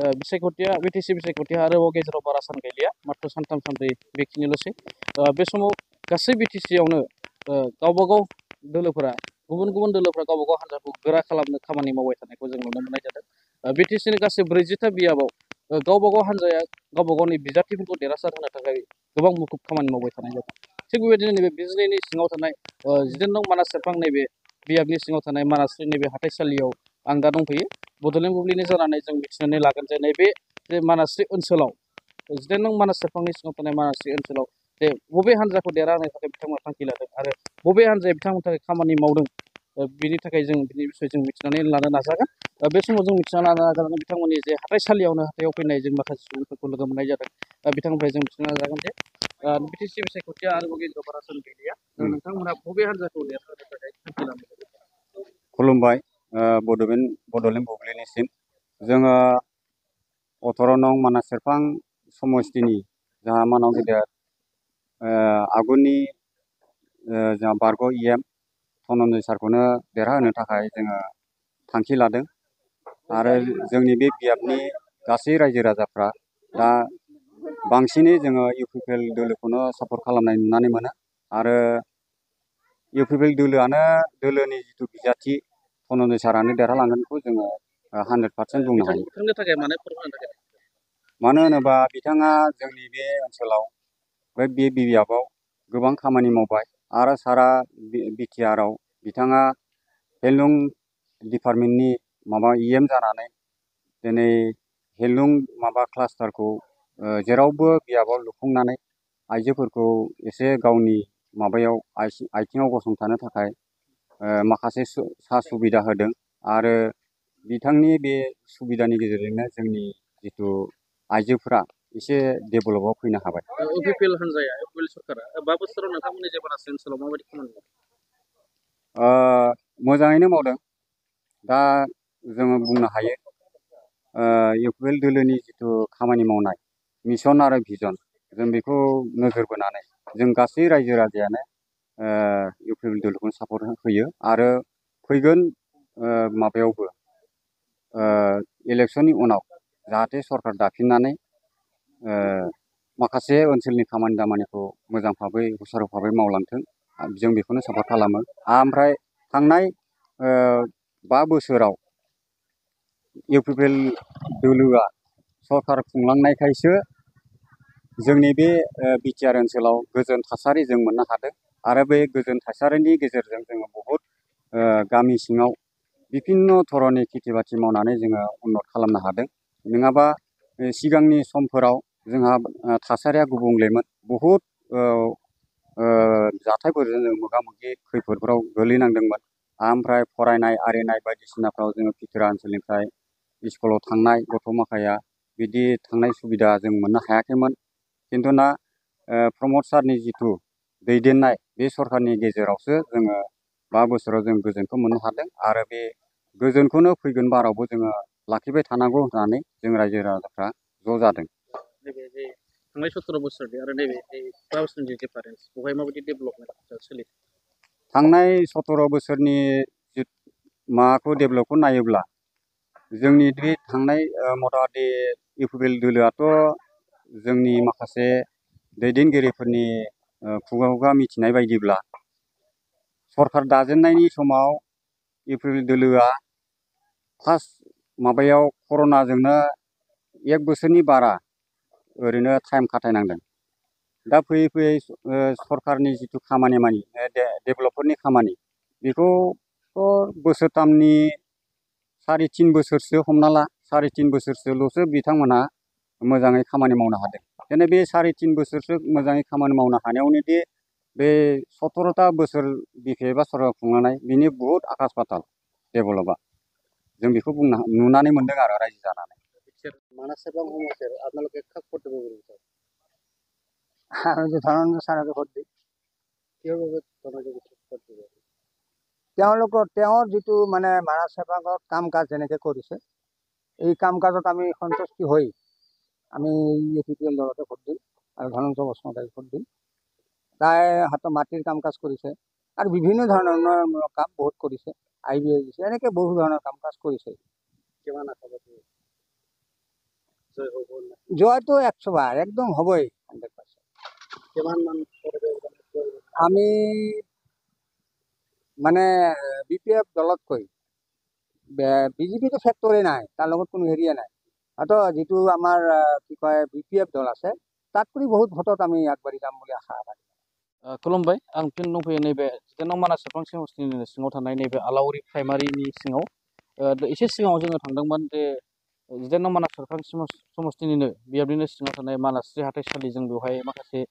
बिसायख'थिया BTC बिसायख'थिया आरोबाव गेजेराव बारा सान गैलिया मात्र सानथाम सानब्रै बेखिनिल'सै बे समाव गासै बिटिसियावनो गावबा गाव दोलोफोरा गुबुन गुबुन दोलोफोरा गावबा गाव हान्जाखौ गोरा खालामनो खामानि मावबाय थानायखौ जों नुनो मोननाय जादों बिटिसिनि गासै 40था बियाबाव गावबा गाव हान्जाया गावबा गावनि बिजाथिफोरखौ देरहासार होनो थाखाय गोबां मुखुब खामानि मावबाय थानाय जादों थिग बेबायदिनो नैबे बिजिनिनि सिङाव थानाय 19 नं मानास सेरफां नैबे बियाबनि सिङाव थानाय मानासनि नैबे हाथाइसालियाव आं दा दंफैयो बड'लेण्ड बुब्लिनि जानानै जों मिथिनानै लागोन जे नैबे जे मानासनि ओनसोलाव 19 नं मानास सेरफांनि सिङाव थानाय मानासनि ओनसोलाव जे बबे हान्जाखौ देरहाहोनो थाखाय बिथांमोना थांखि लादों आरो बबे हान्जाया बिथांमोननि थाखाय खामानि मावदों बिनि थाखाय जों बिनि बिसय जों मिथिनानै लानो नाजागोन बे समाव जों मिथिना लानो नाजागोन बिथांमोननि जे हाथाइसालियावनो हाथायाव फैनाय जों माखासे सुबुंफोरखौ लोगो मोननाय जादों बिथांमोननिफ्राय जों मिथिना नाजागोन जे बिटिसि बिसायख'थिया आरोबाव गेजेराव बारा सान गैलिया नोंथांमोना बबे हान्जाखौ देरहाहोनो थाखाय थांखि लादों खुलुमबाय बड'लेण्ड बुब्लिनिसिम जोङो 18 नं मानास सेरफां समस्तिनि जोंहा मानाव गेदेर आगुनि जोंहा बारग' EM धनन्जय सारखौनो देरहाहोनो थाखाय जोङो थांखि लादों आरो जोंनि बे बियाबनि गासै रायजो राजाफ्रा दा बांसिनै जोङो UPPL दोलोखौनो सापर्ट खालामनाय नुनानै मोनो आरो UPPL दोलोनि जिथु बिजाथि धनन्जय सारानो देरहालांगोनखौ जोङो 100% बुंनो हायो। मानो होनोबा बिथाङा जोंनि बे ओनसोलाव बे बियाबाव गोबां खामानि मावबाय आरो सारा बिटिआरआव बिथाङा हेलुं डिपार्टमेन्टनि EM जानानै दिनै हेलुं क्लास्टारखौ जेरावबो बियाबाव लुफुंनानै आइजोफोरखौ एसे गावनि आथिङाव गसंथानो थाखाय माखासे सुबिदा होदों आरो बिथांनि बे सुबिदानि गेजेरजोंनो जोंनि जिथु आइजोफोरा एसे डेभेलपआव फैनो हाबाय। UPPL हान्जाया UPPL सरकारा 5 बोसोराव नोंथांमोननि जे मानास ओनसोलाव माबायदि खामानि मावदों? मोजाङैनो मावदों दा जोङो बुंनो हायो UPPL दोलोनि जिथु खामानि मावनाय मिशन आरो भिजन जों बेखौ नोजोर बोनानै जों गासै रायजो राजायानो UPPL दोलोखौनो सापर्ट होयो आरो फैगोन माबायावबो इलेक्सननि उनाव जाहाथे सरकार दाफिननानै माखासे ओनसोलनि खामानि दामानिखौ मोजां भाबै हुसार भाबै मावलांथों जों बेखौनो सापर्ट खालामो ओमफ्राय थांनाय 5 बोसोराव UPPL दोलोआ सरकार खुंलांनायखायसो जोंनि बे बिटिआर ओनसोलाव गोजोन थासारि जों मोननो हादों आरो बे गोजोन थासारिनि गेजेरजों जोङो बहुद गामि सिङाव बिभिन्न धरननि खेथि बाथि मावनानै जोङो उन्नत खालामनो हादों नङाबा सिगांनि समफोराव जोंहा थासारिया गुबुंलेमोन बहुद जाथायफोरजों जों मोगा मोगि खैफोदफोराव गोलैनांदोंमोन ओमफ्राय फरायनाय आरिनाय बायदिसिनाफ्राव जोङो भितोरा ओनसोलनिफ्राय स्कुलाव थांनाय गथ' माखाया बिदि थांनाय सुबिदा जों मोननो हायाखैमोन खिन्थु ना प्रमद सारनि जिथु दैदेननाय बे सरकारनि गेजेरावसो जोङो 5 बोसोराव जों गोजोनखौ मोननो हादों आरो बे गोजोनखौनो फैगोन बारावबो जोङो लाखिबाय थानांगौ होननानै जों रायजो राजाफ्रा ज' जादों। थांनाय 17 बोसोरनि आरो नैबे 5 बोसोरनि डिफारेन्स बेवहाय माबायदि डेभेलपमेन्ट सोलिदों? थांनाय 17 बोसोरनि डेभेलपखौ नायोब्ला जोंनि बे थांनाय मथामथि UPPL दोलोआथ' जोंनि माखासे दैदेनगिरिफोरनि खुगा मिथिनाय बायदिब्ला सरकार दाजेननायनि समाव UPPL दोलोआ फार्स्ट कर'नाजोंनो 1 बोसोरनि बारा ओरैनो टाइम खाथायनांदों दा फैयै फैयै सरकारनि जिथु खामानि डेभेलपफोरनि खामानि बेखौथ' बोसोरथामनि 3.5 बोसोरसो हमना ला 3.5 बोसोरसोल'सो बिथांमोनहा मोजाङै खामानि मावनो हादों दिनै बे 3.5 बोसोरसो मोजाङै खामानि मावनो हानायावनोदि बे 17ता बोसोर बिफा सरकार खुंलांनाय बिनि बहुत आकाश पाताल डेभेलपआ जों बेखौ नुनानै मोनदों आरो रायजो जानानै। मानास सेरफां সমষ্টিৰ আপোনালোকে কাক ভোট দিব বিচাৰে? আমি যে ধনঞ্জয় ছাৰকে ভোট দিম। কিহৰ বাবে ধনঞ্জয় ভোট দিব? তেওঁৰ যিটো মানাস সেপাঙত কাম কাজ যেনেকৈ কৰিছে এই কাম কাজত আমি সন্তুষ্টি হৈ আমি UPPL দলতে ভোট দিম আৰু ধনঞ্জয় বসুমতাৰীক ভোট দিম। তাই হাতত মাটিৰ কাম কাজ কৰিছে আৰু বিভিন্ন ধৰণৰ উন্নয়নমূলক কাম বহুত কৰিছে IBS দিছে এনেকৈ বহু ধৰণৰ কাম কাজ কৰিছে। কিমান আশাবাদী? জয় হ'ব না জয়তো 100 বার একদম হবই 100%। কিমান মান আমি মানে বিপিএফ দলতকৈ বিজেপিটো ফেক্টৰী নাই, তাৰ লগত কোনো হেৰিয়ে নাই। যিটো আমাৰ কি কয় বিপিএফ দল আছে তাতকৈ বহুত ভোটত আমি আগবাঢ়ি যাম বুলি আশা ৰাখি। खुलुमबाय आं फिन दंफैयो नैबे जिदाइन मानास सेरफां समस्तिनि सिङाव थानाय नैबे आलावरि प्राइमारिनि सिङाव एसे सिगाङाव जोङो थांदोंमोन जे जिदाइन मानास सेरफां समस्तिनिनो बियाबनिनो सिङाव थानाय मानास्रि हाथाइसालि जों बेवहाय माखासे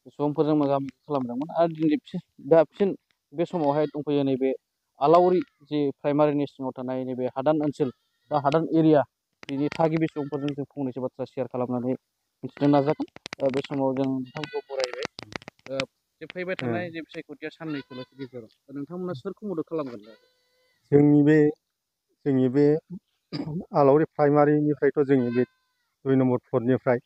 सुबुंफोरजों मोगा मोगि खालामदोंमोन आरो दिनै दा फिन बे समावहाय दंफैयो नैबे आलावरि जे प्राइमारिनि सिङाव थानाय नैबे हादान ओनसोल बा हादान एरिया बिनि थागिबि सुबुंफोरजों जों फंनैसो बाथ्रा शेयार खालामनानै मिथिनो नाजागोन। बे समाव जों नोंथांखौ बरायबाय। जे फैबाय थानाय जे बिसायख'थिया साननैसोल'सो गेजेराव नोंथांमोना सोरखौ मदद खालामगोन? जोंनि बे आलावरि प्राइमारिनिफ्रायथ' जोंनि बे 2 नम्बर फ्ल'रनिफ्राय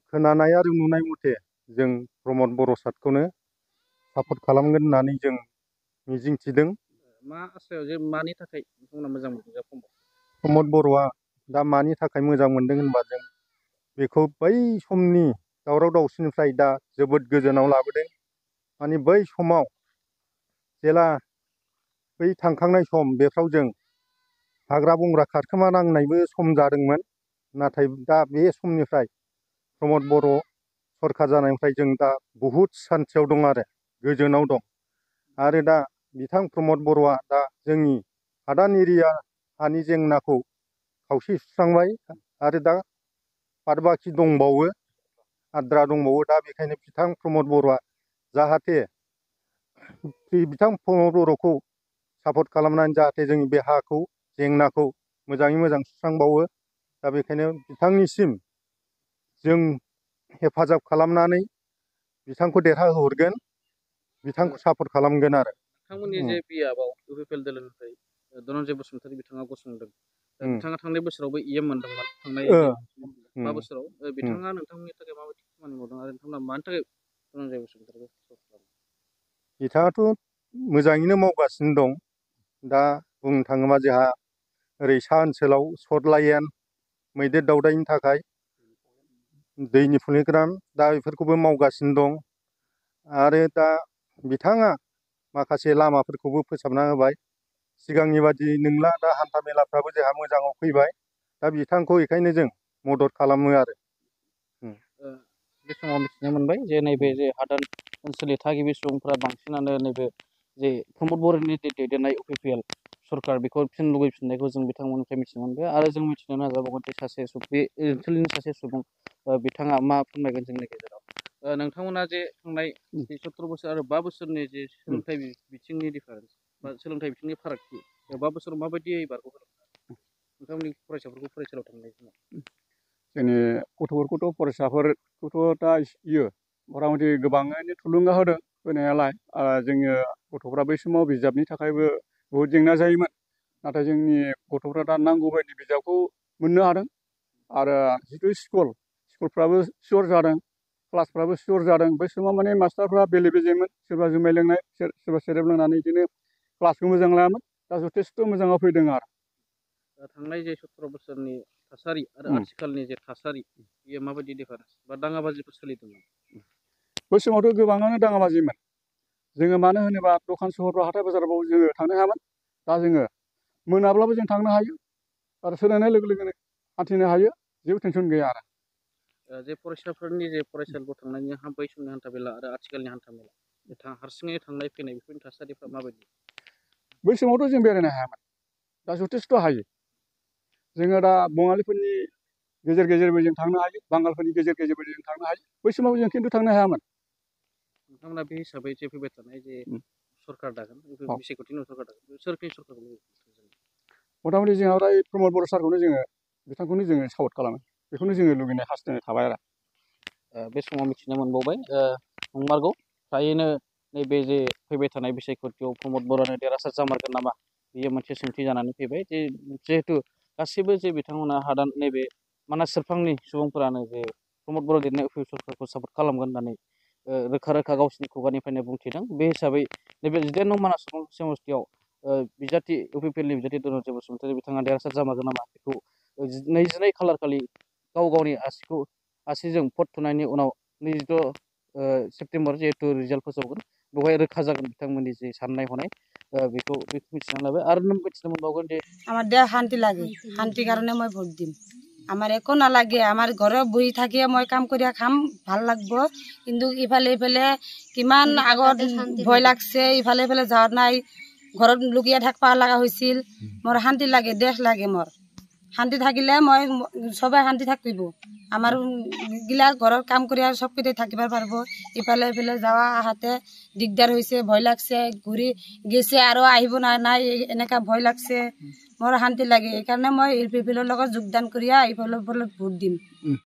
खोनानाय आरो नुनाय मथे जों प्रमद बर' सारखौनो सापर्ट खालामगोन होननानै जों मिजिंथिदों। मा आसायाव जे मानि थाखाय नोंथांमोना मोजां मोनदों प्रमद बर'आ दा मानि थाखाय मोजां मोनदों होनबा जों बेखौ बै समनि दावराव दावसिनिफ्राय दा जोबोद गोजानाव लाबोदों। माने बै समाव जेला बै थांखांनाय सम बेफ्राव जों हाग्रा बंग्रा खारखोमा नांनायबो सम जादोंमोन। नाथाय दा बे समनिफ्राय प्रमद बर' सरखार जानायनिफ्राय जों दा बहुद सान्थियाव दं आरो गोजोनाव दं। आरो दा बिथां प्रमद बर'आ दा जोंनि हादान एरिया हानि जेंनाखौ खावसे सुस्रांबाय आरो दा बाद बाखि दंबावो, आद्रा दंबावो। दा बेखायनो बिथां प्रमद बर'आ जाहाथे बिथां प्रमद बर'खौ सापर्ट खालामनानै जाहाथे जोंनि बे हाखौ जेंनाखौ मोजाङै मोजां सुस्रांबावो। दा बेखायनो बिथांनिसिम जों हेफाजाब खालामनानै बिथांखौ देरहाहोहरगोन, बिथांखौ सापर्ट खालामगोन आरो। नोंथांमोननि जे बियाबाव इउपिपिएल दोलोनिफ्राय धनन्जय बसुमतारी बिथाङा गसंदों। बिथाङा थांनाय बोसोरावबो इएम मोनदोंमोन। थांनाय 5 बोसोराव बिथाङा नोंथांमोननि थाखाय माबायदि खामानि मावदों आरो नोंथांमोना मानि थाखाय धनन्जय बसुमतारीखौ सापर्ट खालामो? बिथाङाथ' मोजाङैनो मावगासिनो दं। दा बुंनो थाङोबा जोंहा ओरै सा ओनसोलाव सट लाइन, मैदेर दावदायनि थाखाय दैनि प्रग्राम दा बेफोरखौबो मावगासिनो दं। आरो दा बिथाङा माखासे लामाफोरखौबो फोसाबना होबाय। सिगांनि बादि नंला, दा हान्था मेलाफ्राबो जोंहा मोजाङाव फैबाय। दा बिथांखौ बेखायनो जों मदद खालामो आरो। बे समाव मिथिनो मोनबाय जे नैबे जे हादान ओनसोलनि थागिबि सुबुंफोरा बांसिनानो नैबे जे प्रमद बर'नि दैदेननाय इउपिपिएल सरकार बेखौ फिन लुबैफिननायखौ जों बिथांमोननिफ्राय मिथिनो मोनबाय। आरो जों मिथिनो नाजाबावगोन जे बे ओनसोलनि सासे सुबुं बिथाङा मा फोरमायगोन जोंनि गेजेराव। नोंथांमोना जे थांनाय 70 बोसोर आरो 5 बोसोरनि जे सोलोंथाइ बिथिंनि डिफारेन्स बा सोलोंथाइ बिथिंनि फारागथि 5 बोसोराव माबायदियै बारग'होदों नोंथांमोननि फरायसाफोरखौ फरायसालियाव थांनाय समाव? जोंनि गथ'फोरखौथ' फरायसाफोरखौथ' दा मथा मथि गोबाङैनो थुलुंगा होदों होनायालाय। जोङो गथ'फ्रा बै समाव बिजाबनि थाखायबो बहुद जेंना जायोमोन। नाथाय जोंनि गथ'फ्रा दा नांगौ बायदि बिजाबखौ मोननो हादों। आरो जिथु स्कुलफ्राबो सियर जादों, क्लासफ्राबो सियर जादों। बै समाव माने मास्टारफ्रा बेले बेजेमोन, सोरबा जुमाय लोंनाय, सोरबा सेरेब लोंनानै बिदिनो क्लासखौ मोजां लायामोन। दा जथेस्थ' मोजाङाव फैदों आरो। थांनाय जे 17 बोसोरनि थासारि आरो आथिखालनि जे थासारि बेयो माबायदि डिफारेन्स बा दाङाबाजिफोर सोलिदोंमोन? बै समावथ' गोबाङानो दाङाबाजिमोन। जोङो मानो होनोबा दखान सहरफ्राव हाथाय बाजाराव जोङो थांनो हायामोन। दा जोङो मोनाब्लाबो जों थांनो हायो आरो सोरांनाय लोगो लोगोनो हान्थिनो हायो, जेबो टेनसन गैया आरो। जे फरायसाफोरनि जे फरायसालियाव थांनायनि बै समनि हान्थामेला आरो आथिखालनि हान्थामेला हारसिङै थांनाय फैनाय बेफोरनि थासारिफ्रा माबायदि? बै समावथ' जों बेरायनो हायामोन, दा जथेस्थ' हायो। जोङो दा बङालिफोरनि गेजेर गेजेरबो जों थांनो हायो, बांगालफोरनि गेजेर गेजेरबो जों थांनो हायो। बै समाव जों खिन्थु थांनो हायामोन। नोंथांमोना बे हिसाबै जे फैबाय थानाय जे सरकार दागोन, बिसायख'थिनि सरकार दागोन, सोरनि सरकारखौ मथा मथि जोंहा फ्राय प्रमद बर' सारखौनो जोङो बिथांखौनो जोङो सापर्ट खालामो। बेखौनो जोङो लुगैनाय हास्थायनाय थाबाय आरो। बे समाव मिथिनो मोनबावबाय नंमारगौ फ्रायैनो नैबे जे फैबाय थानाय बिसायख'थियाव प्रमद बर'आनो देरहासार जामारगोन नामा बेयो मोनसे सोंथि जानानै फैबाय। जिहेतु गासिबो जे बिथांमोना हादान नैबे मानास सेरफांनि सुबुंफोरानो जे प्रमद बर' दैदेननाय इउपिपिएल सरकारखौ सापर्ट खालामगोन होननानै रोखा रोखा गावसिनि खुगानिफ्रायनो बुंथिदों। बे हिसाबै नैबे 19 नं मानास समस्तियाव बिजाथि इउपिपिएलनि बिजाथि धनन्जय बसुमतारी बिथाङा देरहासार जामारगोन नामा बेखौ 22 खालार खालि गाव गावनि आसिजों भट थुनायनि उनाव 22 सेप्तेम्बर जिहेतु रिजाल्ट फोसावगोन बेवहाय रोखा जागोन बिथांमोननि जे साननाय हनाय बेखौ मिथिना लाबाय आरो नों मिथिनो मोनबावगोन जे আমার দেহ শান্তি লাগে শান্তির কারণে মই ভোট দিম আমার একো নালাগে আমার ঘরে বহি থাকিয়ে মই কাম করিয়া খাম ভাল লাগবো কিন্তু ইফালে ইফালে কিমান আগত ভয় লাগছে ইফালে ইফালে যাওয়ার নাই ঘৰত লুকিয়া থাকবা লাগা হয়েছিল মোর শান্তি লাগে দেশ লাগে মোর শান্তি থাকিলে মই সবাই শান্তি থাকিব আমার গিলা ঘরের কাম করিয়া সব কিছু থাকিবার পারবো ইফালে ইফালে যাওয়া আহাতে দিগদার হয়েছে ভয় লাগছে ঘুরি গেছে আরো আহিব নাই এনেকা ভয় লাগছে মোর শান্তি লাগে এইকাৰণে মই ইফালৰ লগত যোগদান করিয়া ইফালৰ ভোট দিম